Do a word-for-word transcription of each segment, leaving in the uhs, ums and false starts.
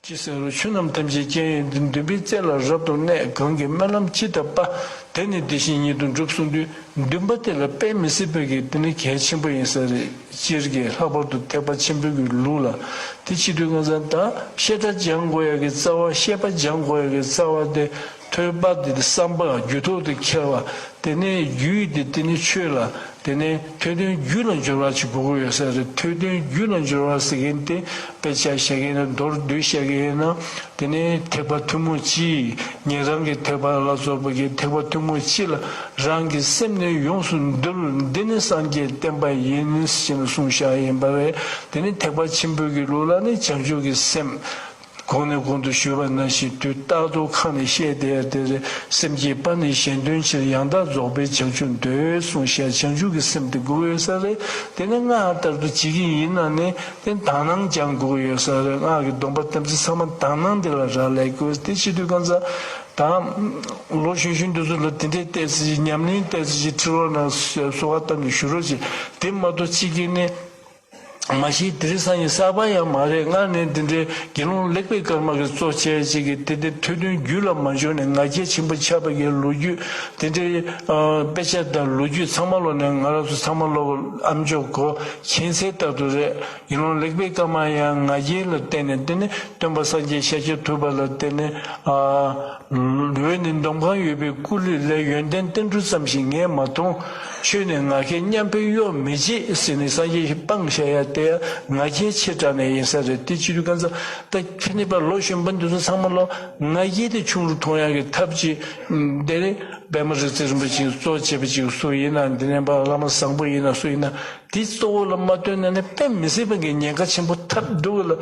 ཅི་ཟེར་རུང་ཆོས་རྣམས་ཐམས་ཅད་རྐྱེན་ཡོད་དེ། འདུན་པའི་རྩེ་ལ་རབ་ཏུ་གནས། གང་གིས་སྨོན་ལམ་ཅི་བཏབ་པ། དེ་ནི་དེ་བཞིན་ཉིད་དུ་འགྲུབ་གསུངས་དུས། འདུན་པ་དེ་ལ་དཔེ་མི་སྲིད་པའི་གི་དེ་ནི་གལ་ཆེན་པོ་ཡིན་ས་རེད། སྤྱིར་གྱི་ལྷག་པར་དུ་ཐེག་པ་ཆེན་པོའི་གི་ལུགས་ལ། དེ་བྱེད་དུས་གང་ཟག་ད་བཤད་གྲྭ་སྦྱང་དགོས་ཡ་གི་རྩ་བ། བཤད་པ་སྦྱང་དགོས་ཡ་གི་རྩ་བ་དེ། ཐོས་པ་དེ་བསམ་པ། རྒྱུད་ཐོག་ཏུ་འཁྱེར་བ། དེ་ནས་རྒྱུད་དེ་དེ་ནི་ཆོས་ལ། དེ་ནས་ཐོས་དོན་རྒྱུད་ལ་འབྱོར་བ་ཅིག་དགོས་ཀྱི་ཡོད་ས་རེད། ཐོས་དོན་རྒྱུད་ལ་འབྱོར་བ་ཟེར་མཁན་དེ། དཔེ་ཆ་བཤད་མཁན་ཡིན་ན། མདོར་བསྡུས་བཤད་མཁན་ཡིན་ན། དེ་ནས་ཐེག་པ་ཐུན་མོང་སྤྱི། ཉན་རང་གི་ཐེག་པ་ལ་སོགས་པ་གི་ཐེག་པ་ཐུན་མོང་སྤྱི་ལ་རང་གི་སེམས་ནི་ཡོངས་སུ་འདུལ། འདི་ནི་སངས་རྒྱས་བསྟན་པ་ཡིན། ཞེས་གསུངས་བཞག་ཡིན་པ་རེད། དེ་ནི་ཐེག་པ་ཆེན་པོའི་གི་ལུགས་ལ་ནི་བྱང་ཆུབ་ཀྱི་སེམས། གོང་ནས་གོང་དུ་ཞུས་པ་ནང་བཞིན། དུས་རྟག་ཏུ་ཁ་ནས་བཤད་བསྡད་དེ་རེད། སེམས་བསྐྱེད་པ་ནི་གཞན་དོན་ཕྱིར། ཡང་དག་རྫོགས་པའི་བྱང་ཆུབ་འདོད། གསུངས་བཞག། བྱང་ཆུབ་ཀྱི་སེམས་དེ་དགོས་ཡོད་ས་རེད། དེ་ནི་སྔགས་ལྟར་དུ་བྱེད་ཀྱི་ཡིན་ན་ནི། དེ་དག་སྣང་སྦྱང་དགོས་ཡོད་ས་རེད། སྔགས་ཀྱི་སྡོམ་པ་དམ་ཚིག་ཚང་མ་དག་སྣང་དེ་ལ་རག་ལས་དགོས། དེ་བྱེད་དུས་གང་ཟག་ད་ལོ་གཞོན་གཞོན་འདི་ཚོ་ལ་དེ་འདྲའི་ཏོག་ཙམ་ཅིག་ཉམས་ལེན་ཏོག་ཙམ་ཅིག་ཁྲིད་རོགས་གནང་། གསོལ་བ་བཏབ་ནས་ཞུ་རོགས་བྱེད། དེ་མ་གཏོགས་གཅིག་གིས་ནི། མ་གཞི་དེ་རིང་སང་ཉིན་གསར་པ་ཡང་མ་རེད། སྔར་ནས་འདི་འདྲའི་དགེ་སློང་ལེགས་པའི་སྐར་མ་གིས་གཙོ་བྱས་ཅིག་གིས་དེ་དེ་ཐོས་དོན་རྒྱུད་ལ་མ་འབྱོར་ནས་ང་རྒྱལ་ཆེན་པོ་ཆགས་པའི་གི་ལོ་རྒྱུས། དེ་འདྲའི་ཨ་དཔེ་ཆ་དང་ལོ་རྒྱུས་ཚང་མ་ཀློག་ནས། ང་རང་ཚོ་ཚང་མ་ཀློག་ཨ་མཆོག་གོ་མཁྱེན་གསལ་ལྟར་དུ་རེད། དགེ་སློང་ལེགས་པའི་སྐར་མ་ཡང་ང་རྒྱལ་ལ་བརྟེན་ནས། དེ་ནི་སྟོན་པ་སངས་རྒྱས་ཤཱཀྱ་ཐུབ་པ་ལ་བརྟེན་ནས། ཨ། འོད་ནི་འདོམ་གང་ཡོད་པའི་སྐུ་ལུས་ལས། ཡོན་ཏན་ཏིལ་འབྲུ་ཙམ་ཞིག་ངས་མ་མཐོང་། ཆོས་ནི་ང་ཁྱེད་མཉམ་པའི་གཡོ་མི་བྱེད་ཟེར་ནས་སངས་རྒྱས་ཤིག་སྤངས་བཞག་ཡ་དེ་ང་རྒྱལ་ཆེ་དྲགས་ནས་ཡིན་ས་རེད། དེ་བྱེད་དུས་གང་ཟག་ད་ཁྱེད་ནི་པ་ལོ་གཞོན་པ་འདི་ཚོ་ཚང་མ་ལོ་ང་རྒྱལ་དེ་ཆུང་རུ་གཏོང་ཡ་གི་ཐབས་ཅིག་དེ་ནི་པདྨ་རིག་འཛིན་རིན་པོ་ཆེས་གཙོ་བྱས་པ་ཅིག་སུ་ཡིན་ན། འདི་ནས་པ་བླ་མ་བཟང་པོ་ཡིན་ན་སུ་ཡིན་ན། དེ་གཙོ་བོ་ལ་མ་བཏོན་ན་ནི་དཔེ་མི་སྲིད་པ་གི་ཉེན་ཁ་ཆེན་པོ་ཐེབས་འདུག་ལ།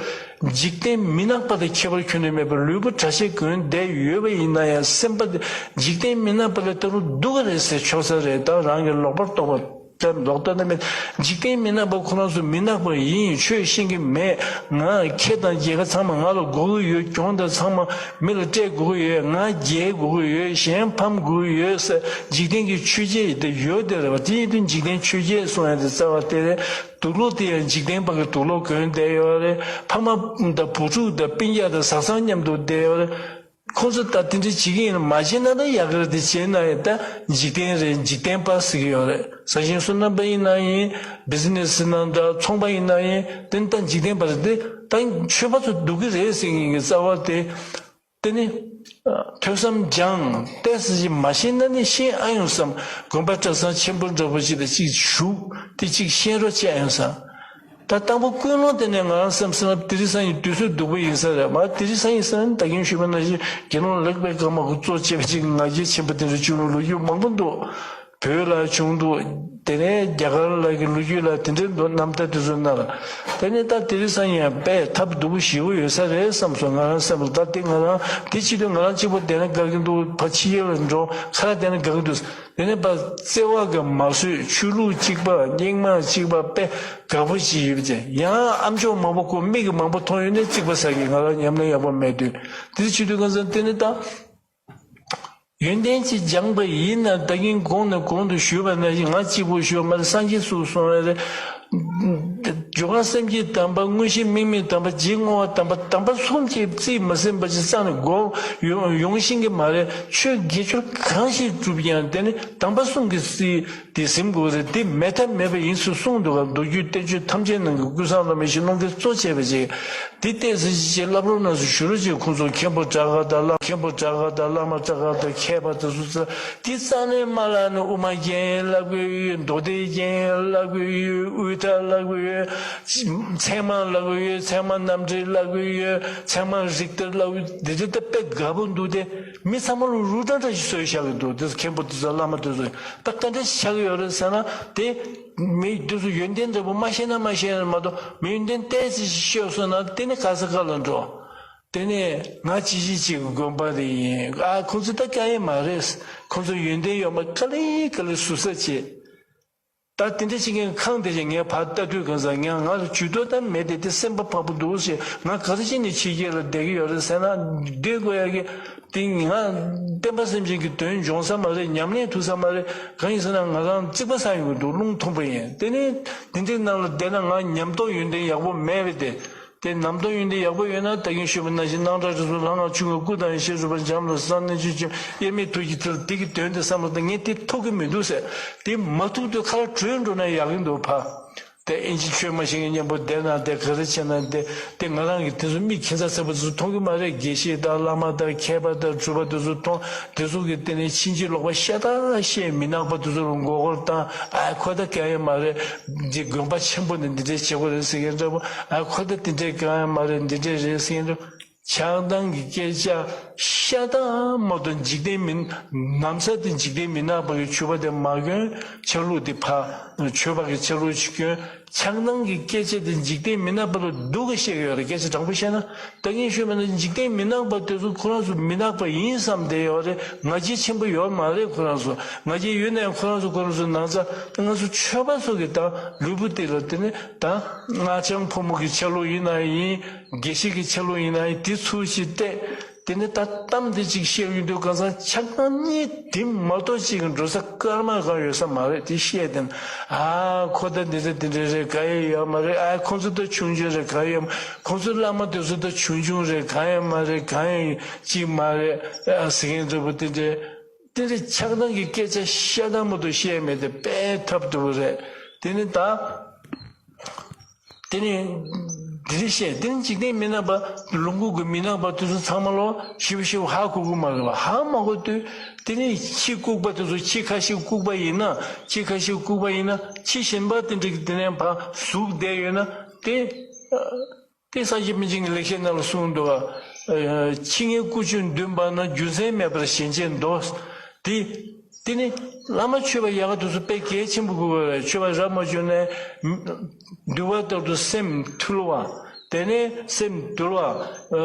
འཇིག་རྟེན་མི་ནག་པ་དང་ཁྱད་པར་ཁྱོན་ནས་མེད་པར། ལུས་པོ་གྲྭ་ཆས་གོན་བསྡད་ཡོད་པ་ཡིན་ན་ཡང་། སེམས་པ་དེ་འཇིག་རྟེན་མི་ནག་པ་ལས་ད་རུང་སྡུག་ག་རེད་ཟེར་ཆོག་ས་རེད། ད་རང་གི་ལོག་པར་རྟོག་པ་དེ་ལྡོག་ཐབས་ནི་མེད། འཇིག་རྟེན་མི་ནག་པ་ཁོ་རང་ཚོ་མི་ནག་པ་ཡིན། ཆོས་ཤེས་ཀྱི་མེད། ང་ཁེ་དང་རྒྱལ་ཁ་ཚང་མ་ང་ལ་དགོས་ཀྱི་ཡོད། གྱོང་དང་ཚང་མ་མི་ལ་སྤྲད་དགོས་ཀྱི་ཡོད། ང་རྒྱལ་དགོས་ཀྱི་ཡོད། གཞན་ཕམ་དགོས་ཀྱི་ཡོད་ཟེར། འཇིག་རྟེན་གྱི་ཆོས་བརྒྱད་དེ་ཡོད་དེ་རེད་བ། དེ་ཡིན་དུས་འཇིག་རྟེན་ཆོས་བརྒྱད་གསུང་ཡ་དེ་རྩ་བ་དེ་རེད། དུག་ལོག་དེ་ཡང་འཇིག་རྟེན་པ་གི་དུག་ལོག་གོན་བསྡད་ཡོད་རེད། ཕ་མ་དང་བུ་ཕྲུག་དང་སྤུན་ཀྱག་དང་བཟའ་ཚང་མཉམ་དུ་བསྡད་ཡོད་རེད། ཁོང་ཚོ་ད་དེ་འདྲ་བྱེད་ཀྱི་ཡིན་ན། མ་བྱེད་ན་ད་ཡག་གི་རེད། དེ་བྱས་ན་ཡང་ད་འཇིག་རྟེན་རེད། འཇིག་རྟེན་པ་ཟེར་གྱི་ཡོད་རེད། ས་ཞིང་སོ་ནམ་པ་ཡིན་ན་ཡིན། བི་ཛི་ནེ་སི་ནང་འདྲ་ཚོང་པ་ཡིན་ན་ཡིན། དེ་ནི་ད་འཇིག་རྟེན་པ་རེད། དེ་ད་ཆོས་པ་ཚོ་སྡུག་གི་རེད་ཟེར་མཁན་གྱི་རྩ་བ་དེ། དེ་ནི་ཐོས་བསམ་སྦྱང་ཏོག་ཙམ་ཅིག་མ་ཤེས་ན་ནི་ཤེས་ཨ་ཡོང་བསམ། དགོན་པ་གྲྭ་ཚང་ཆེན་པོ་འདྲ་པོ་ཅིག་ལ་ཅིག་ཞུགས་ཏེ་ཅིག་ཤེས་རོགས་བྱེད་ཨ་ཡོང་བསམ། ད་དང་པོ་ཀུན་སློང་དེ་ནས་ང་རང་བསམ་སེམས་ལ་དེ་རིང་སང་ཉིན་དུས་ཚོད་སྡུག་པོ་ཡིན་ས་རེད། མ་དེ་རིང་སང་ཉིན་ཟེར་ན་ད་གིན་ཞུས་པ་ནང་བཞིན་དགེ་སློང་ལེགས་པའི་སྐར་མ་གིས་གཙོ་བྱས་པ་ཅིག་ང་རྒྱལ་ཆེན་པོ་དེ་འདྲ་བྱུང་བའི་ལོ་རྒྱུས་མང་པོ་འདུག་བོད་ལ་བྱུང་འདུག་དེ་ནས་རྒྱ་གར་ལ་གི་ལོ་རྒྱུས་ལ་དེ་འདྲའི་འདུག་རྣམ་ཐར་དེ་ཚོ་ནང་ལ། དེ་ནས་ད་དེ་རིང་སང་ཉིན་ཡང་དཔེ་ཐབས་སྡུག་པོ་ཞེ་པོ་ཡོད་ས་རེད་བསམ་སོང་ང་རང་སེམས་ལ། ད་དེ་ང་རང་དེ་བྱེད་དུས་ང་རང་གཅིག་པོ་བསྡད་ན་དགའ་གི་འདུག་ཕར་ཕྱི་རྒྱལ་ལ་འགྲོ། ཁ་ལག་བསྡད་ན་དགའ་གི་འདུག་དེ་ནས་ཕར་བརྩེ་བ་གིས་མ་བཟོད། ཆོས་ལུགས་གཅིག་པ། རྙིང་མ་གཅིག་པ། དཔེ་དགའ་པོ་ཅིག་ཡོད་པ་དེ། ཡང་ཨ་མཆོག་མང་པོ་ཁོ་མིག་གིས་མང་པོ་མཐོང་ཡོད་ནས་རྩིག་པ་ཟ་གི། ང་རང་ཉམས་ལེན་ཡག་པོ་མེད་དུས། དེ་བྱེད་དུས་གང་ཟེར་དེ་ནས་ད། ཡོན་ཏན་ཅིག་སྦྱངས་པ་ཡིན་ན། ད་གིན་གོང་ནས་གོང་དུ་ཞུས་པ་ནང་བཞིན། ང་གཅིག་པུ་ཞུས་པ་མ་རེད། སངས་རྒྱས་སུ་གསུངས་པ་རེད། སྦྱོར་བ་སེམས་བསྐྱེད་དམ་པ། དངོས་གཞི་དམིགས་མེད་དམ་པ། རྗེས་བསྔོ་བ་དམ་པ། དམ་པ་གསུམ་གྱིས་རྩིས་མ་ཟིན་པ་ཅིག་རྩ་ནས་སྒོམ་ཡོང་ཡོང་ཤེས་ཀྱི་མ་རེད། ཆོས་དགེ་སྦྱོར་གང་ཞིག་བསྒྲུབ་ཀྱང་དེ་ནི་དམ་པ་གསུམ་གྱིས་རྩིས་དེ་ཟིན་དགོས་རེད། དེ་མེད་ཐབས་མེད་པ་ཡིན་ཟེར་གསུངས་འདུག་ག་མདོ་རྒྱུད་བསྟན་བཅོས་ཐམས་ཅད་ནང་གི་ཀུན་བཟང་བླ་མའི་ཞལ་ལུང་གིས་གཙོ་བྱས་པ་ཅིག་དེ་ལྟས་སུ་ཅིག་བསླབ་རོགས་གནང་ཟེར་ཞུ་རོགས་བྱེད། ཁོང་ཚོ་མཁན་པོ་དྲག་ག་དང་བླ། མཁན་པོ་དྲག་ག་དང་བླ་མ་དྲག་ག་དང་མཁས་པ་དེ་ཚོ་ཚོ་དེ་རྩ་ནས་མ་བསླབ་ནས། དབུ་མ་རྒྱན་བསླབ་དགོས་ཡོད། མདོ་སྡེ་རྒྱན་བསླབ་དགོས་ཡོད། དབུས་མཐའ་བསླབ་དགོས་ཡོད། ཚད་མ་བསླབ་དགོས་ཡོད། ཚད་མ་རྣམ་འགྲེལ་བསླབ་དགོས་ཡོད། ཚད་མ་རིགས་གཏེར་བསླབ་དགོས། འདི་འདྲ་ད་དཔེ་དགའ་པོ་འདུག་སྟེ། མི་ཚང་མ་ལ་རུ་ཏྲ་འདྲ་ཞིག་བཟོས་བཞག་གི་འདུག་དེ་ཚོ་མཁན་པོ་དེ་ཚོ་བླ་མ་དེ་ཚོ་ད་ག་འདྲ་ཞིག་བཞག་གི་ཡོད་རེད་ཟེར་ན། དེ་མི་དེ་ཚོ་ཡོན་ཏན་འདྲ་པོ་མ་ཤེས་ན་མ་ཤེས་ན་མ་གཏོགས། མི་ཡོན་ཏན་ཏོག་ཙམ་ཞིག་ཤེས་སོང་ན་དེ་ནི་ག་ས་ག་ལ་འགྲོ། དེ་ནས་ང་ཅི་ཞིག་ཅིག་གི་དགོན་པ་རེ་ཡིན། ཨ་ཁོང་ཚོ་ད་དཀའ་ཡས་མ་རེད། ཁོང་ཚོ་ཡོན་ཏན་ཡོད་མ་དཀའ་ལས་དཀའ་ལས་ཟུར་ཟ་བྱེད། ད་དེ་འདྲ་ཞིག་གི་ཁང་དེ་ཞིག་ངས་ཕར་ལྟ་དུས་གང་ཟག་ང་ང་ལ་ཇུས་གཏོགས་ད་མེད་དེ། དེ་སེམས་པ་ཕངས་པོ་འདུག་ཞེས། ང་ག་རེ་བྱས་ནས་ཕྱི་རྒྱལ་ལ་བསྡད་ཀྱི་ཡོད་རེད་ཟེར་ན། བསྡད་དགོས་ཡ་གི་དེ་ང་བསྟན་པ་སེམས་ཅན་གྱི་དོན་འབྱུང་ས་མ་རེད། ཉམས་ལེན་ཐུབ་ས་མ་རེད། གང་ཡིན་ཟེར་ན་ང་རང་རྩིག་པ་ཟ་ཡོང་གི་འདུག་རླུང་ཐུང་པོ་ཡིན། དེ་ནས་དེ་འདྲའི་ནང་ལ་བསྡད་ན་ང་ཉམས་རྟོགས་ཡོན་ཏན་ཡག་པོ་མེད་པས་དེ། དེ་ནམ་མཐོང་ཡོན་ཏན་ཡག་པོ་ཡོད་ན། ད་གིན་ཞུས་པ་ནང་བཞིན། སྣང་གྲགས་རིགས་གསུམ་ལྷ་སྔགས་ཆོས་སྐུ། སྐུ་དང་ཡེ་ཤེས་རོལ་པ་འབྱམས་ལ་སངས། རྣལ་འབྱོར་ཆེན་དབྱེར་མེད་ཐུགས་ཀྱི་ཐིག་ལེ། དེ་གི་དོན་དེ་བསམ་བློ་བཏང་། ངས་དེ་ཐུབ་ཀྱི་མི་འདུག་ཟེར། དེ་མ་ཐུབ་དུས་ཁ་ལ་བྲོས་འགྲོ་ན་ཡག་གི་འདུག་ཕ། དེ་ཨིན་ཇི་ཆོས་མ་ཤེས་མཁན་མཉམ་པོ་བསྡད་ན། དེ་ག་རེ་བྱས་ན། དེ་དེ་ང་རང་གི་དེ་ཚོ་མི་ཁྱད་མཚར་ཚ་པོ་དེ་ཚོ་མཐོང་གི་མ་རེད། དགེ་བཤེས་དང་བླ་མ་དང་མཁས་པ་དང་གྲུབ་པ་དེ་ཚོ་མཐོང་། དེ་ཚོ་གི་སྟེང་ནས་ཕྱིན་ཅི་ལོག་པ་ཤ་སྟག་བཤད། མི་ནག་པ་དེ་ཚོ་ལ་མགོ་སྐོར་བཏང་། ཨ་ཁོ་ད་གང་ཡང་མ་རེད། འདི་དགོན་པ་ཆེན་པོ་ནས་འདི་འདྲའི་བྱེད་དགོས་རེད་ཟེར་མཁན་འདྲ་པོ། ཨ་ཁོ་ད་འདི་འདྲའི་གང་ཡང་མ་རེད། འདི་འདྲའི་རེད་ཟེར་མཁན་འདྲ། ཆགས་སྡང་གི་སྐད་ཆ་ཤ་སྟག་མ་གཏོགས། འཇིག་རྟེན་མི་ནམ་ས་དེ་འཇིག་རྟེན་མི་ནག་པ་གི་ཆོས་པ་དེ་མ་གྱོན། ཆ་ལུགས་དེ་ཕ། ཆོས་པ་གི་ཆ་ལུགས་ཅིག་གྱོན། ཆགས་སྡང་གི་སྐད་ཆ་དེ་འཇིག་རྟེན་མི་ནག་པ་ལ་སྡུག་གི་བཤད་ཀྱི་ཡོད་རེད། སྐད་ཆ་དྲང་པོ་བཤད་ན། ད་གིན་ཞུས་པ་ན། འཇིག་རྟེན་མི་ནག་པ་དེ་ཚོ་ཁོ་རང་ཚོ་མི་ནག་པ་ཡིན་བསམ་བསྡད་ཡོད་རེད། ང་རྒྱལ་ཆེན་པོ་ཡོད་མ་རེད། ཁོ་རང་ཚོ་ང་རྒྱལ་ཡོད་ན་ཡང་ཁོ་རང་ཚོ་ཁོ་རང་ཚོ་ནང་ཚ། ད་ང་ཚོ་ཆོས་པ་ཚོ་གི་ད་ལུས་པོ་དེ་ལ། དེ་ནི་ད་སྔགས་འཆང་ཕོ་མོ་གི་ཆ་ལུགས་ཡིན་ན་ཡིན། དགེ་བཤེས་ཀྱི་ཆ་ལུགས་ཡིན་ན་ཡིན། དེ་ཚུར་ཞིག་བལྟས། དེ་ནི་ད་གཏམ་དེ་ཅིག་བཤད་ཡོང་དུས་གང་ཟག་ཆགས་སྡང་གཉིས་དེ་མ་གཏོགས་ཅིག་འགྲོ་ས་སྐར་མ་གང་ཡོད་ས་མ་རེད། དེ་བཤད་དེ་ན། ཨ་ཁོ་ད་འདི་ཚོ་དེ་འདྲ་རེད། གང་ཡང་ཡོད་མ་རེད། ཨ་ཁོ་ཚོ་ད་ཆུང་ཆུང་རེད། གང་ཡང་ཡོད་མ། ཁོ་ཚོ་བླ་མ་དེ་ཚོ་ད་ཆུང་ཆུང་རེད། གང་ཡང་མ་རེད། གང་ཡང་ཅིག་མ་རེད། ཨ་ཟེར་མཁན་འདྲ་པོ་དེ་འདྲ། དེ་འདྲ་ཆགས་སྡང་གི་སྐད་ཆ་ཤ་སྟག་མ་གཏོགས་བཤད་མེད། དེ་དཔེ་ཐབས་སྡུག་པོ་རེད། དེ་ནི་ད། དེ་ནི་འདི་རེད་བཤད། དེ་ནི་འཇིག་རྟེན་མི་ནག་པ། ལུང་ཁུག་གི་མི་ནག་པ་དེ་ཚོ་ཚང་མ་ལོ་ཞིབ་ཞིབ་ཧ་གོ་གི་མ་རེད་པ། ཧ་མ་གོ་དུས། དེ་ནི་ཁྱི་ལྐུགས་པ་དེ་ཚོ། ཁྱི་ཁ་ཤས་ལྐུགས་པ་ཡིན་ན། ཁྱི་ཁ་ཤས་ལྐུགས་པ་ཡིན་ན། ཁྱི་གཞན་པ་དེ་འདྲ་གི་དེ་ནས་ཕར་ཟུག་བསྡད་ཡོད་ན། དེ། དེ་སངས་རྒྱས་པཎ་ཆེན་གྱི་ལེགས་བཤད་ནང་ལ་གསུངས་འདུག་ག། ཁྱི་ངན་ཀུ་ཅོ་འདུས་པ་ན། རྒྱུ་མཚན་མེད་པར་ཞེན་ཆེན་འདོད། དེ། དེ་ནི་བླ་མ་ཆོས་པ་ཡག་ག་དེ་ཚོ་དཔེ་གལ་ཆེན་པོ་དགོས་པ་རེད། ཆོས་པ་རབ་མ་བྱུང་ནས། འདུལ་བ་ལྟར་དུ་སེམས་ཐུལ་བ། དེ་ནས་སེམས་དུལ་བ།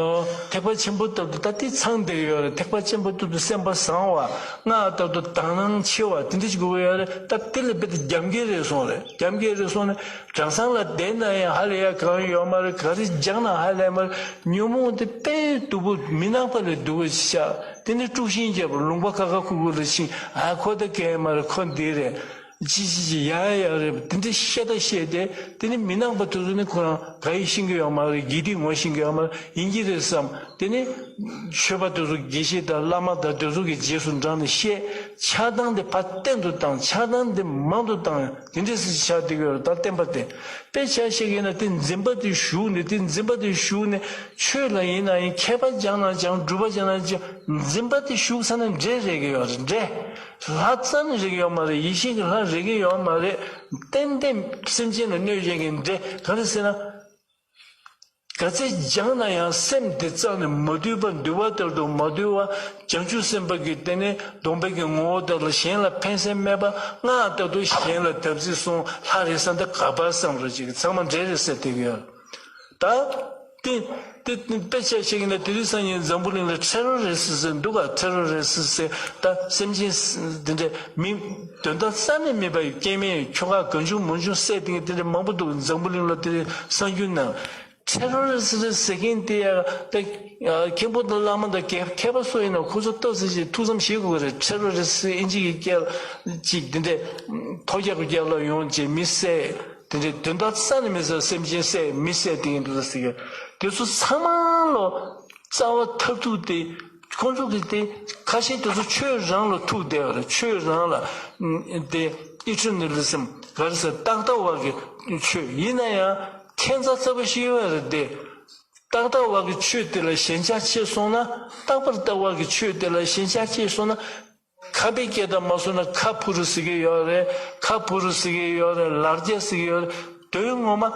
ཐེག་པ་ཆེན་པོ་ལྟར་དུ། ད་དེ་ཚང་བསྡད་ཡོད་རེད། ཐེག་པ་ཆེན་པོ་ལྟར་དུ་སེམས་པ་བཟང་བ། སྔགས་ལྟར་དུ་དག་སྣང་ཆེ་བ། དེ་འདྲ་ཞིག་དགོས་ཀྱི་ཡོད་རེད། ད་དེ་ལས་དཔེ་དེ་རྒྱབ་འགལ་རེད་སོང་རེད། རྒྱབ་འགལ་རེད་སོང་ནས། གྲྭ་ཚང་ལ་བསྡད་ན་ཡང་ཧ་ལས་ཡ་གང་ཡོད་མ་རེད། ག་རེ་སྦྱངས་ན་ཧ་ལས་མ་རེད། ཉོན་མོངས་དེ་དཔེ་སྡུག་པོ། མི་ནག་པ་ལས་སྡུག་པོ་ཆགས། དེ་ནི་དཀྲུག་ཤིང་རྒྱབ། ལུང་པ་ཁ་ཁ་ཁུག་ཁུག་ལ་ཕྱིན། ཨ་ཁོ་ད་གང་ཡང་མ་རེད། ཁོ་འདི་རེད། ཅི་ཅི་ཅི་ཡ་ཡ་རེད། དེ་འདྲ་བཤད་ད་བཤད་དེ། དེ་ནི་མི་ནག་པ་དེ་ཚོ་ནི་ཁོ་རང་ག་ཡེ་ཤེས་ཀྱི་ཡོད་མ་རེད། དགེ་སྡིག་ངོ་ཤེས་ཀྱི་ཡོད་མ་རེད། ཡིན་གྱི་རེད་བསམ། དེ་ནི་ཆོས་པ་དེ་ཚོ། དགེ་བཤེས་དང་བླ་མ་དང་དེ་ཚོ་གི་རྗེས་སུ་འབྲངས་ནས་བཤད། ཆགས་སྡང་དེ་ཕར་བརྟན་དུ་བཏང་། ཆགས་སྡང་དེ་མང་དུ་བཏང་། དེ་འདྲ་ཞིག་ཆགས་བསྡད་ཀྱི་ཡོད་རེད། ད་བསྟན་པ་དེ། དཔེ་ཆ་བཤད་ཀྱི་ན། དེ་འཛིན་པ་དེ་ཞུགས་ནས། དེ་འཛིན་པ་དེ་ཞུགས་ནས། ཆོས་ལ་ཡིན་ན་ཡང་། མཁས་པ་སྦྱངས་ན་སྦྱངས། སྒྲུབ་པ་སྦྱངས་ན་སྦྱངས། འཛིན་པ་དེ་ཞུགས་ཚར་ན་འདྲེ་རེག་གི་ཡོད་རེད། འདྲེ། ལྷ་རྩ་ནས་རེག་གི་ཡོད་མ་རེད། ཡེ་ཤེས་ཀྱི་ལྷ་རེག་གི་ཡོད་མ་རེད། ཏན་ཏན་སེམས་ཅན་ལ་གནོད་བྱེད་མཁན་འདྲེ། ག་རེ་ཟེར་ན། ག་ཚད་སྦྱངས་ན་ཡང་སེམས་དེ་རྩ་ནས་མ་དུལ་བ། འདུལ་བ་ལྟར་དུ་མ་དུལ་བ། བྱང་ཆུབ་སེམས་དཔའ་གི་དེ་ནས་སྡོམ་པའི་གི་ངོ་བོ་དག་ལ། གཞན་ལ་ཕན་སེམས་མེད་པ། སྔགས་ལྟར་དུ་གཞན་ལ་དམ་ཚིག་སྲུང་། ལྷ་རེད་བསམ་སྟེ་ག་པར་བསམ་རོགས་ཅིག། ཚང་མ་འདྲེ་རེད་ཟེར་བསྡད་ཀྱི་ཡོད། ད་དེ་དེ་དཔེ་ཆ་བཤད་ཀྱི་ན། དེ་རིང་སང་ཉིན་འཛམ་བུ་གླིང་ལ་ཊེ་རོ་རི་སི་ཊི་ཟེར་འདུག་ག། ཊེ་རོ་རི་སི་ཊི་ཟེར། ད་སེམས་ཅན་དེ་འདྲ་མི། དོན་དག་རྩ་ནས་མེད་པའི་སྐྱེ་དམན་ཁྱོ་ག་གང་བྱུང་མང་བྱུང་བསད་དེ་དེ་འདྲ་མང་པོ་འདུག། འཛམ་བུ་གླིང་ལ་དེ་རིང་གསར་འགྱུར་ནང་། ཊེ་རོ་རི་སི་ཊི་ཟེར་མཁན་དེ་ཡ། ད་མཁན་པོ་དང་བླ་མ་དང་མཁས་པ་སུ་ཡིན་ན། ཁོ་ཚོ་ཏོག་ཙམ་ཞིག་ཐུགས་བསམ་བཞེས་དགོས་རེད། ཊེ་རོ་རི་སི་ཊི་ཨིན་ཇི་གི་སྐད་ཅིག་དེ་འདྲ་ཐོ་རྒྱག་རྒྱག་ལ་ཡོང་བྱས་མི་བསད། དེ་འདྲའི་དོན་དག་རྩ་ནས་མེད་ས་སེམས་ཅན་བསད། མི་བསད་དེ་ཡིན་འདུག་ཟེར་གི། དེ་ཚོ་ཚང་མ་ལོ་རྩ་བ་མཐར་ཐུག་དེ། ཁོང་ཚོ་གི་དེ་ཁ་ཤས་དེ་ཚོ་ཆོས་རང་ལ་ཐུག་བསྡད་པ་རེད། ཆོས་རང་ལ་དེ་ཨི་ཊར་ནལ་ལི་ཛིམ་ག་རེ་ཟེར། རྟག་ལྟ་བ་གི་ཆོས་ཡིན་ན་ཡང་ཁྱད་མཚར་ཚ་པོ་ཞིག་ཡོད་པ་རེད་དེ། རྟག་ལྟ་བ་གི་ཆོས་དེ་ལ་ཞེན་ཆགས་སྐྱེས་སོང་ན། རྟག་པར་ལྟ་བ་གི་ཆོས་དེ་ལ་ཞེན་ཆགས་སྐྱེས་སོང་ན། ཁ་དཔེ་སྐད་བརྡ་མ་བཟོ་ན་ཁ་ཕུ་རུ་ཟེར་གི་ཡོད་རེད། ཁ་ཕུ་རུ་ཟེར་གི་ཡོད་རེད། ལར་རྒྱ་ཟེར་གི་ཡོད་རེད། དོན་ངོ་མ།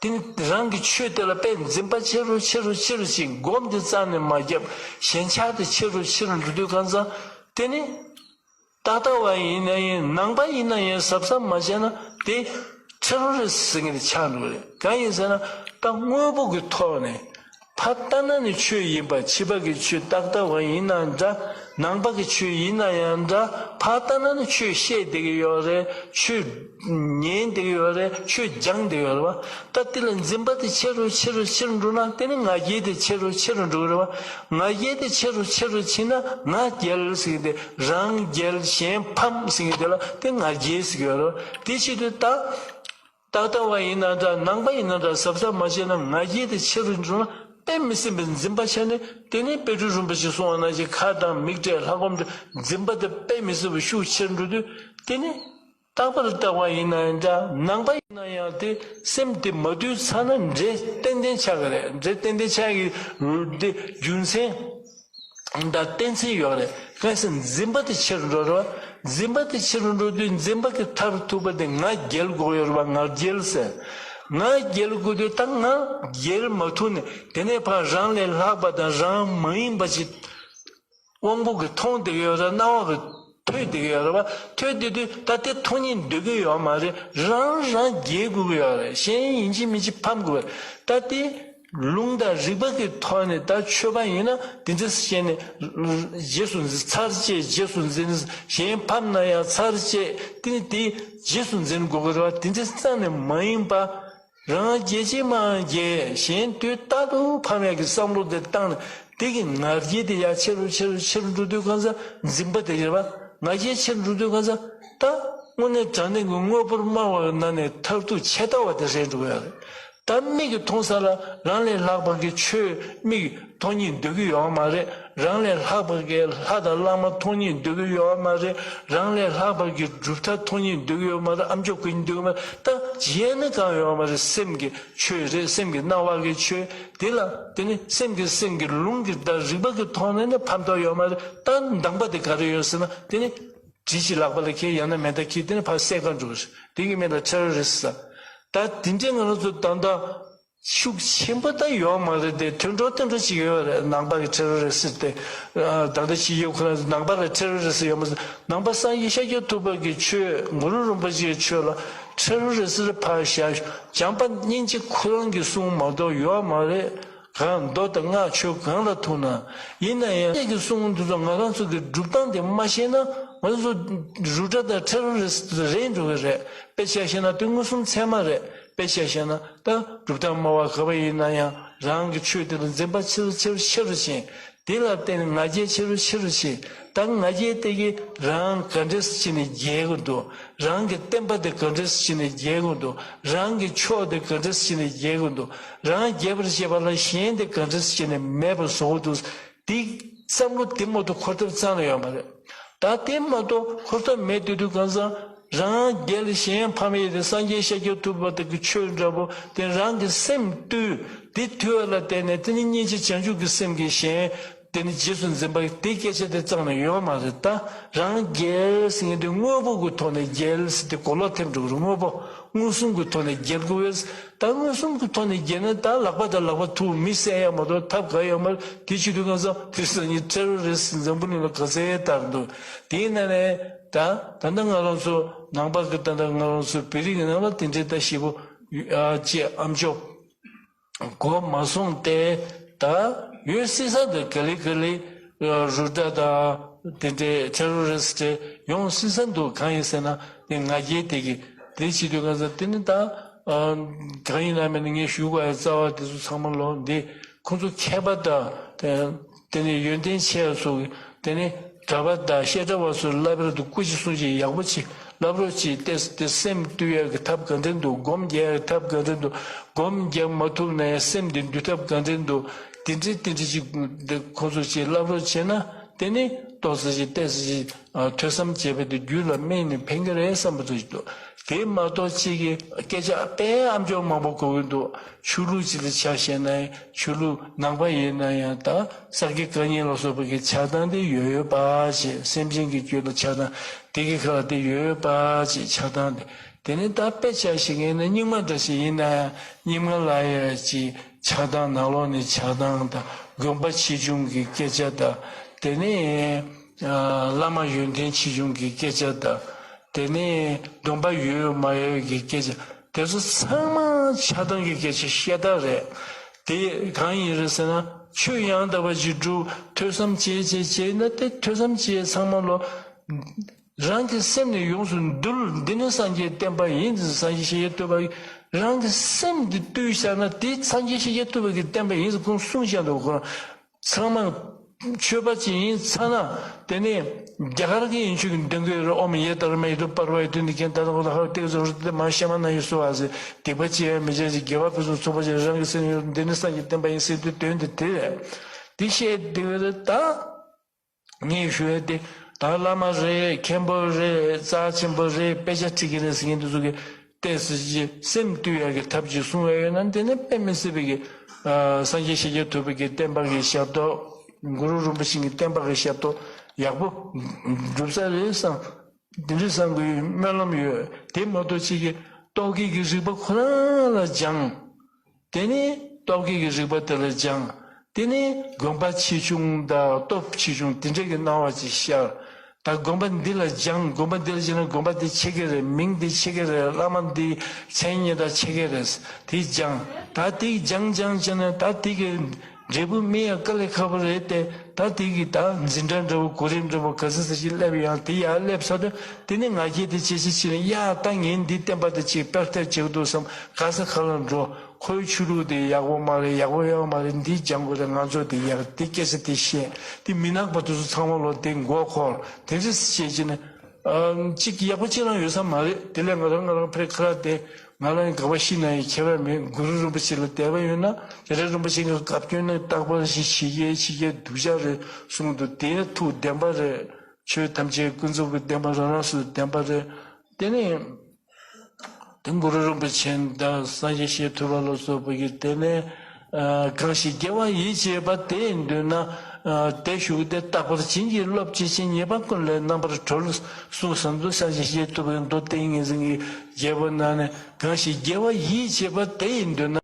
དེ་ནི་རང་གི་ཆོས་དེ་ལ་དཔེ་འཛིན་པ་ཆེ་རུ་ཆེ་རུ་ཆེ་རུ་ཕྱིན། སྒོམ་དེ་རྩ་ནས་མ་བརྒྱབ། ཞེན་ཆགས་དེ་ཆེ་རུ་ཆེ་རུ་འགྲོ་དུས་གང་ཚང་དེ་ནི། རྟག་ལྟ་བ་ཡིན་ན་ཡིན། ནང་པ་ཡིན་ན་ཡིན། གཟབ་གཟབ་མ་བྱས་ན་དེ་ཊེ་རོ་རི་སི་ཊི་ཟེར་མཁན་དེ་ཆགས་འགྲོ་གི་རེད། གང་ཡིན་ཟེར་ན། ད་དངོས་པོ་གི་ཐོག་ནས། ཕར་ལྟ་ན་ནི་ཆོས་ཡིན་པ། ཕྱི་པ་གི་ཆོས་རྟག་ལྟ་བ་ཡིན་ན་འདྲ། ནང་པ་གི་ཆོས་ཡིན་ན་ཡང་འདྲ། ཕར་ལྟ་ན་ནི་ཆོས་བཤད་བསྡད་ཀྱི་ཡོད་རེད། ཆོས་ཉན་བསྡད་ཀྱི་ཡོད་རེད། ཆོས་སྦྱང་བསྡད་ཀྱི་ཡོད་རེད་པ། ད་དེ་ལ་འཛིན་པ་དེ་ཆེ་རུ་ཆེ་རུ་ཆེ་རུ་འགྲོ་ན། དེ་ནི་ང་རྒྱལ་དེ་ཆེ་རུ་ཆེ་རུ་འགྲོ་གི་རེད་པ། ང་རྒྱལ་དེ་ཆེ་རུ་ཆེ་རུ་ཕྱིན་ན། ང་རྒྱལ་ཟེར་གྱི་དེ། རང་རྒྱལ་གཞན་ཕམ་ཟེར་གྱི་དེ་ལ་དེ་ང་རྒྱལ་ཟེར་གྱི་ཡོད་རེད་པ། དེ་བྱེད་དུས་ད། ཏག་ཏག་བ་ཡིན་ན་འདྲ། ནང་པ་ཡིན་ན་འདྲ། གཟབ་གཟབ་མ་བྱས་ན་ང་རྒྱལ་དེ་ཆེ་རུ་འགྲོ་ན་དཔེ་མི་སྲིད་པའི་འཛིན་པ་ཆགས་ནས། དེ་ནས་དཔལ་སྤྲུལ་རིན་པོ་ཆེས་གསུངས་པ་ནང་བཞིན་ཁ་གདངས་མིག་བགྲད་ལྷ་སྒོམ་འདྲ། འཛིན་པ་དེ་དཔེ་མི་སྲིད་པ་ཤུགས་ཆེར་འགྲོ་དུས། དེ་ནས་རྟག་པར་ལྟ་བ་ཡིན་ན་འདྲ། ནང་པ་ཡིན་ན་ཡང་དེ་སེམས་དེ་མ་དུལ་ཚར་ན་འདྲེ་ཏན་ཏན་ཆགས་ཀྱི་རེད། འདྲེ་ཏན་ཏན་ཆགས་ཀྱི་རེད། དེ་རྒྱུ་མཚན་དང་གཏན་ཚིགས་ཡོད་རེད། གལ་སྲིད་འཛིན་པ་དེ་ཆེ་རུ་འགྲོ་རེད་བ། འཛིན་པ་དེ་ཆེ་རུ་འགྲོ་དུས་འཛིན་པ་གི་མཐར་ཐུག་པ་དེ་ང་རྒྱལ་དགོས་ཡོད་རེད་བ། ང་རྒྱལ་ཟེར། ང་རྒྱལ་དགོས་དུས་ད་ང་རྒྱལ་མ་ཐུབ་ནས། དེ་ནས་ཕར་རང་ལས་ལྷག་པ་དང་རང་མ་ཡིན་པ་ཞིག་དབང་པོ་གིས་མཐོང་བསྡད་ཀྱི་ཡོད་རེད། རྣ་བ་གིས་ཐོས་བསྡད་ཀྱི་ཡོད་རེད་བ། ཐོས་བསྡད་དུས་ད་དེ་མཐོང་སྙིང་འདོད་ཀྱི་ཡོད་མ་རེད། རང་རང་རྒྱལ་དགོས་ཀྱི་ཡོད་རེད། གཞན་ཡིན་གཅིག་མིན་གཅིག་ཕམ་དགོས་པ་རེད། ད་དེ་ལུང་དང་རིགས་པ་གི་ཐོག་ནས་ད་ཆོས་པ་ཡིན་ན་དེ་འདྲ་བྱས་ནས་རྗེས་སུ་འཛིན། ཚར་བཅད་རྗེས་སུ་འཛིན། གཞན་ཕམ་ན་ཡང་ཚར་བཅད། དེ་ནི་དེ་རྗེས་སུ་འཛིན་དགོས་ཀྱི་རེད་བ། དེ་འདྲ་རྩ་ནས་མ་ཡིན་པ། རང་རྒྱལ་གཅིག་མ་རྒྱལ། གཞན་དུས་རྟག་ཏུ་ཕམ་ཡག་གི་བསམ་བློ་དེ་བཏང་ནས། དེ་གི་ང་རྒྱལ་དེ་ཡར་ཆེ་རུ་ཆེ་རུ་ཆེ་རུ་འགྲོ་དུས་གང་ཟག་འཛིན་པ་དེ་རེད་བ། ང་རྒྱལ་ཆེ་རུ་འགྲོ་དུས་གང་ཟག་ད་དངོས་གནས་དྲང་གནས་ཀྱི་དངོས་པོར་སྨྲ་བ་ནང་ནས་མཐར་ཐུག་ཆད་ལྟ་བ་དེ་རེད་འགྲོ་གི་ཡོད་རེད། ད་མིག་གིས་མཐོང་ས་ལ་རང་ལས་ལྷག་པ་གི་ཆོས། མིག་མཐོང་སྙིང་འདོད་ཀྱི་ཡོད་མ་རེད། རང་ལས་ལྷག་པ་གི་ལྷ་དང་བླ་མ་མཐོང་སྙིང་འདོད་ཀྱི་ཡོད་མ་རེད། རང་ལས་ལྷག་པ་གི་གྲུབ་མཐའ་མཐོང་སྙིང་འདོད་ཀྱི་ཡོད་མ་རེད། ཨ་མཆོག་གི་སྙིང་འདོད་ཀྱི་མ་རེད། ད་གཞན་ནི་གང་ཡོད་མ་རེད། སེམས་ཀྱི་ཆོས་རེད། སེམས་ཀྱི་སྣང་བ་གི་ཆོས་དེ་ལ། དེ་ནི་སེམས་ཀྱི་སེམས་ཀྱི་ལུང་གི་ད་རིགས་པ་གི་ཐོག་ནས་ནི་ཕམ་ཐོགས་ཡོད་མ་རེད། ད་འདང་པ་དེ་ག་རེ་ཡོད་ཟེར་ན། དེ་ནི་གྲི་ཞིག་ལག་པ་ལ་འཁྱེར། ཡང་ན་མེ་མདའ་འཁྱེར། དེ་ནི་ཕར་བསད་ག་འགྲོ་གི་རེད། དེ་གི་མིང་ལ་ཊེ་རོ་རི་སི་ཟེར། ད་དེ་འདྲའི་ང་རང་ཚོ་ད་ལྟ་ཤུགས་ཆེན་པོ་ད་ཡོད་མ་རེད་དེ། ཐོན་འགྲོ་ཐོན་འགྲོ་ཅིག་ཡོད་རེད། ནང་པ་གི་ཊེ་རོ་རི་སི་དེ། ཨ། ད་ལྟ་ཕྱི་རྒྱལ་ཁོ་རང་ཚོ་ནང་པ་ལ་ཊེ་རོ་རི་སི་ཡོད་མ་རེད། ནང་པ་སངས་རྒྱས་ཤཱཀྱ་ཐུབ་པ་གི་ཆོས། གུ་རུ་རིན་པོ་ཆེའི་ཆོས་ལ་ཊེ་རོ་རི་སི་རེ་ཕར་བཞག་བྱམས་པ་སྙིང་རྗེ་ཁོ་རང་གི་གསུང་མ་གཏོགས་ཡོད་མ་རེད། གང་མདོ་དང་སྔགས་ཆོས་གང་ལ་ཐུག་ན། ཡིན་ན་ཡང་ཁྱེད་ཀྱི་གསུང་འདི་ཚོ་ང་རང་ཚོ་གི་སྒྲུབ་སྟངས་དེ་མ་ཤེས་ན། ང་ཚོ་རུ་དྲ་དང་ཊེ་རོ་རི་སི་རེད་འགྲོ་གི་རེད། དཔེ་ཆ་བཞག་ན་དེ་མངོན་སུམ་ཚད་མ་རེད། དཔེ་ཆ་བཞག་ན་ད་སྒྲུབ་སྟངས་སྨྲ་བ་ག་པར་ཡིན་ན་ཡང་རང་གི་ཆོས་དེ་ལ་འཛིན་པ་ཆེ་རུ་ཆེ་རུ་ཆེ་རུ་ཕྱིན། དེ་ལ་བརྟེན་ནས་ང་རྒྱལ་ཆེ་རུ་ཆེ་རུ་ཕྱིན། ད་ང་རྒྱལ་དེ་གིས་རང་ག་འདྲས་སེ་བྱས་ནས་རྒྱལ་དགོས་འདུག་རང་གི་བསྟན་པ་དེ་ག་འདྲས་སེ་བྱས་ནས་རྒྱལ་དགོས་འདུག་རང་གི་ཕྱོགས་དེ་ག་འདྲས་སེ་བྱས་ནས་རྒྱལ་དགོས་འདུག་རང་རྒྱལ་བར་བྱེད་པ་ལ་གཞན་དེ་ག་འདྲས་སེ་བྱས་ནས་མེད་པར་བཟོ་དགོས་འདུག་དེ་བསམ་བློ་དེ་མ་གཏོགས་འཁོར་ཐབས་རྩ་ནས་ཡོད་མ་རེད། ད་དེ་མ་གཏོགས་འཁོར་ཐབས་མེད་དུས། དུས་གང་ཟག་རང་རྒྱལ་གཞན་ཕམ་ཡས་དེ་སངས་རྒྱས་ཤཱཀྱ་ཐུབ་པ་དེ་གི་ཆོས་འདྲ་པོ་དེ་རང་གི་སེམས་བཏུལ། དེ་བཏུལ་བ་ལ་བརྟེན་ནས་དེ་ནི་སྙིང་རྗེ་བྱང་ཆུབ་ཀྱི་སེམས་ཀྱིས་གཞན་དེ་ནི་རྗེས་སུ་འཛིན་པ་དེ་སྐད་ཆ་དེ་རྩ་ནས་ཡོད་མ་རེད། ད་རང་རྒྱལ་ཟེར་མཁན་དེ་དངོས་པོ་གི་ཐོག་ནས་རྒྱལ་ཟེར་དེ་གོ་ལོག་ཐེབས་འགྲོ་གི་རེད། དངོས་པོ། མངོན་སུམ་གྱི་ཐོག་ནས་རྒྱལ་དགོས་པས། ད་མངོན་སུམ་གྱི་ཐོག་ནས་རྒྱལ་ན་ད་ལག་པ་དང་ལག་པ་ཐུག་མི་བསད་ཡ་མ་གཏོགས་ཐབས་ག་ཡོད་མ་རེད། དེ་བྱེད་དུས་གང་ཟག་དེ་སང་ཉིན་ཊེ་རོ་རི་སི་འཛམ་བུ་གླིང་ལ་ག་ཚད་དར་འདུག་དེའི་ནང་ནས་ད་ད་ལྟ་ང་རང་ཚོ་ནང་པ་གི་ད་ལྟ་ང་རང་ཚོ་བོད་རིགས་ཀྱི་ནང་ལ་དེ་འདྲའི་ད་ཞེ་པོ་ཨ་ཅེ་ཨ་མཆོག་གོ་མ་སོང་སྟེ། ད་ཡོད་སྲིད་ས་འདི་ག་ལེ་ག་ལེ་རུ་དྲ་དང་དེ་འདྲའི་ཊེ་རོ་རི་སི་ཡོང་སྲིད་ས་འདུག་གང་ཡིན་ཟེར་ན་དེ་ང་རྒྱལ་དེ་གི་དེ་བྱེད་དུས་གང་ཟག་དེ་ནི་ད་ཨ་གང་ཡིན་ན་མིན་ན་ངས་ཞུ་དགོས་ཡ་རྩ་བ་དེ་ཚོ་ཚང་མ་ལོ་འདི་ཁོང་ཚོ་མཁས་པ་དང་དེ་ནི་ཡོན་ཏན་ཆེ་བ་ཚོ་དེ་ནི་གྲྭ་པ་དང་བཤད་གྲྭ་བ་ཚོ་བསླབ་པར་དུ་སྐུ་མཁྱེན་གསུང་ཆོས་ཡག་པོ་ཅིག་བསླབ་རོགས་གྱིས། ཏེ་ཏེ་སེམས་བཏུལ་ཡག་གི་ཐབས་ག་འདྲ་འདུག་སྒོམ་རྒྱག་ཡག་གི་ཐབས་ག་འདྲ་འདུག་སྒོམ་རྒྱག་མ་ཐུབ་ན་ཡང་སེམས་འདི་འདུལ་ཐབས་ག་འདྲ་འདུག་དེ་འདྲའི་དེ་འདྲའི་ཅིག་འདི་ཁོང་ཚོ་ཅིག་བསླབ་རོགས་བྱས་ན་དེ་ནི་ཏོག་ཙམ་ཅིག་ཏོག་ཙམ་ཅིག་ཨ་ཐོས་བསམ་བྱས་པ་དེ་རྒྱུད་ལ་སྨིན་ནས་ཕན་གྱི་རེད་བསམ་པ་ཅིག་འདུག་དེ་མ་གཏོགས་གཅིག་གི་སྐད་ཆ་དཔེ་ཨ་མཆོག་མང་པོ་གོ་གི་འདུག་ཆོས་ལུགས་ཅིག་ལ་ཆ་བཞག་ན་ཡང་ཆོས་ལུགས་ནང་པ་ཡིན་ན་ཡང་ད་ས་དགེ་བཀའ་རྙིང་ལ་སོགས་པ་གི་ཆགས་སྡང་དེ་ཡོད་ཡོད་པ་ཅིག་སེམས་ཅན་གྱི་རྒྱུད་ལ་ཆགས་སྡང་དེ་གི་ཁ་ལ་དེ་ཡོད་ཡོད་པ་ཅིག་ཆགས་སྡང་དེ། དེ་ནས་ད་དཔེ་ཆ་བཞག་ན་རྙིང་མ་འདྲ་ཞིག་ཡིན་ན་ཡང་རྙིང་མ་ལ་ཡང་ཅིག་ཆགས་སྡང་ནང་ལོགས་ནས་ཆགས་སྡང་དང་། དགོན་པ་ཆེ་ཆུང་གི་སྐད་ཆ་དང་། དེ་ནས་ཨ་བླ་མ་ཡོན་ཏན་ཆེ་ཆུང་གི་སྐད་ཆ་དང་། དེ་ནས་སྡོམ་པ་ཡོད་མ་ཡོད་ཀྱི་སྐད་ཆ། དེ་ཚོ་ཚང་མ་ཆགས་སྡང་གི་སྐད་ཆ་བཤད་སྟངས་རེད། དེ་གང་ཡིན་རེད་ཟེར་ན། ཆོས་ཡང་དག་པ་ཅིག་སྒྲུབ། ཐོས་བསམ་བྱེད་བྱེད་བྱེད་ན་དེ་ཐོས་བསམ་བྱེད་ཚང་མ་ལོ། རང་གི་སེམས་ནི་ཡོངས་སུ་འདུལ། འདི་ནི་སངས་རྒྱས་བསྟན་པ་ཡིན། སངས་རྒྱས་ཤཱཀྱ་ཐུབ་པ་རང་གི་སེམས་འདི་བཏུལ་བཞག་ན་དེ་སངས་རྒྱས་ཤཱཀྱ་ཐུབ་པ་གི་བསྟན་པ་ཡིན་ཟེར་ཁོང་གསུངས་བཞག་འདུག་ཁོ་རང་ཚང་མ་ཆོས་པ་ཅིག་ཡིན་ཚར་ན། དེ་ནས་ རྒྱ་གར་གྱི་ཡིན་ཆོས་ཀྱི་འདོན་གྱི་ཡོད་རེད། ཨོཾ་ཡེ་དྷརྨཱ་ཧེ་ཏུ་པར་བ་ཡེ་ཏུ་ནི་ཀན་ཏ་ར་ཧོ་ལ་ཧ་ཏེ་ཟོ་རུ་ཏེ་མ་ཤ་མ་ན་ཡེ་སུ་བ་ཟེ། སྡིག་པ་ཅི་ཡང་མི་བྱ་ཞིང་། དགེ་བ་ཕུན་སུམ་ཚོགས་པར་བྱེད། རང་གི་སེམས་ཡོད། འདི་ནི་སངས་རྒྱས་བསྟན་པ་ཡིན་ཟེར་དུས་དོན་དེ་དེ་རེད། དེ་བཤད་དེ་བས་ད་ངས་ཞུ་ཡ་དེ་ད་བླ་མ་རེད། མཁན་པོ་རེད། རྩ་ཆེན་པོ་རེད། དཔེ་ཆ་ཁྲིད་ཀྱི་རེད་ཟེར་མཁན་དེ་ཚོ་གི་ཏོག་ཙམ་ཅིག་སེམས་བཏུལ་ཡག་གི་ཐབས་ཅིག་གསུང་ཡ་ཡོད་ན། དེ་ནི་དཔེ་མི་སྲིད་པའི་གི་ཨ་སངས་རྒྱས་ཤཱཀྱ་ཐུབ་པའི་གི་བསྟན་པ་གི་ཞབས་ཏོག། གུ་རུ་རིན་པོ་ཆེ་གི་བསྟན་པ་གི་ཞབས་ཏོག་ཡག་པོ་སྒྲུབ་ས་རེད་བསམ། དེ་འདྲ་བསམ་གི་ཡོད། སྨོན་ལམ་ཡོད། དེ་མ་གཏོགས་ཅིག་གི་རྟོག་གེ་གི་རིག་པ་ཁོ་རང་ལ་སྦྱང་། དེ་ནི་རྟོག་གེ་གི་རིག་པ་དེ་ལ་སྦྱང་། དེ་ནི་དགོན་པ་ཆེ་ཆུང་དང་སྟོབས་ཆེ་ཆུང་དེ་འདྲ་གི་སྣང་བ་ཅིག་ཤར། ད་དགོན་པ་འདི་ལ་སྦྱང་། དགོན་པ་འདི་ལ་སྦྱངས་ན་དགོན་པ་འདི་ཆེ་གི་རེད། མིང་འདི་ཆེ་གི་རེད། བླ་མ་འདི་མཚན་སྙན་གྲགས་ཆེ་གི་རེད། དེ་སྦྱང་། ད་དེ་སྦྱང་སྦྱང་བྱས་ན་ད་དེ་གི་འབྲས་བུ་སྨིན་ཡ་དཀའ་ལས་ཁག་པོ་རེད་དེ། ད་དེ་གི་ད་འཛིན་གྲྭ་འདྲ་བོ་གོ་རིམ་འདྲ་བོ་ག་ཚོད་ཙམ་ཞིག་སླེབས་ཡང་དེ་ཡར་སླེབས་ཚར་དུས་དེ་ནི་ང་རྒྱལ་དེ་ཇེ་ཆེ་ཕྱིན་ནས། ཡ་ད་ངས་འདི་བསྟན་པ་དེ་ཅིག་སྤེལ་ཐབས་བྱེད་དགོས་འདུག་བསམ། ག་ས་ག་ལ་འགྲོ། ཁོའི་ཆོས་ལུགས་དེ་ཡག་པོ་མ་རེད། ཡག་པོ་ཡོད་མ་རེད། འདི་སྦྱང་དགོས་རེད། ང་ཚོ་དེ་ཡག་དེ་སྐད་ཆ་དེ་བཤད། དེ་མི་ནག་པ་དེ་ཚོ་ཚང་མ་ལོ་དེ་མགོ་འཁོར། དེ་འདྲ་བཤད་ཀྱི་ནི་ཨ་གཅིག་ཡག་པོ་གཅིག་རང་ཡོད་ས་མ་རེད། དེ་ལས་ང་རང་ང་རང་ཕེ་ཁ་ར་དེ་ང་རང་ག་པ་ཤི་ན་ཡང་ཁྱད་པར་མེད། གུ་རུ་རིན་པོ་ཆེ་ལ་དད་པ་ཡོད་ན། རྒྱལ་སྲས་རིན་པོ་ཆེ་གི་བཀའ་བཀྱོན་ནི་རྟག་པར་ཞིག་ཤི་རྒྱལ་ཤི་རྒྱལ་སྡུག་ཅག་རེད་གསུངས་འདུག་དེ་ཐུགས་བདེན་པ་རེད། ཆོས་ཐམས་ཅད་ཀུན་རྫོབ་ཀྱི་བདེན་པ་རང་རང་སུ་བདེན་པ་རེད། དེ་ནས། དེ་གུ་རུ་རིན་པོ་ཆེ་དང་སངས་རྒྱས་ཤཱཀྱ་ཐུབ་པ་ལ་སོགས་པ་གིས། དེ་ནས་ཨ་གང་ཞིག་དགེ་བ་ཡིད་བྱེད་པ་དེ་ཡི་མདུན་ན། ཨ་དེ་བཞུགས་ཏེ་རྟག་པར་བྱིན་གྱིས་རློབ་བྱེད་ཅིང་། ཉེས་པ་ཀུན་ལས་རྣམ་པར་གྲོལ་གསུངས་ཟིན་འདུག་སངས་རྒྱས་ཤཱཀྱ་ཐུབ་པའི་མདོ་ཏིང་ངེ་འཛིན་གྱི་རྒྱལ་པོ་ནང་ནས། གང་ཞིག་དགེ་བ་ཡིད་བྱེད་པ་དེ་ཡི་མདུན་ན།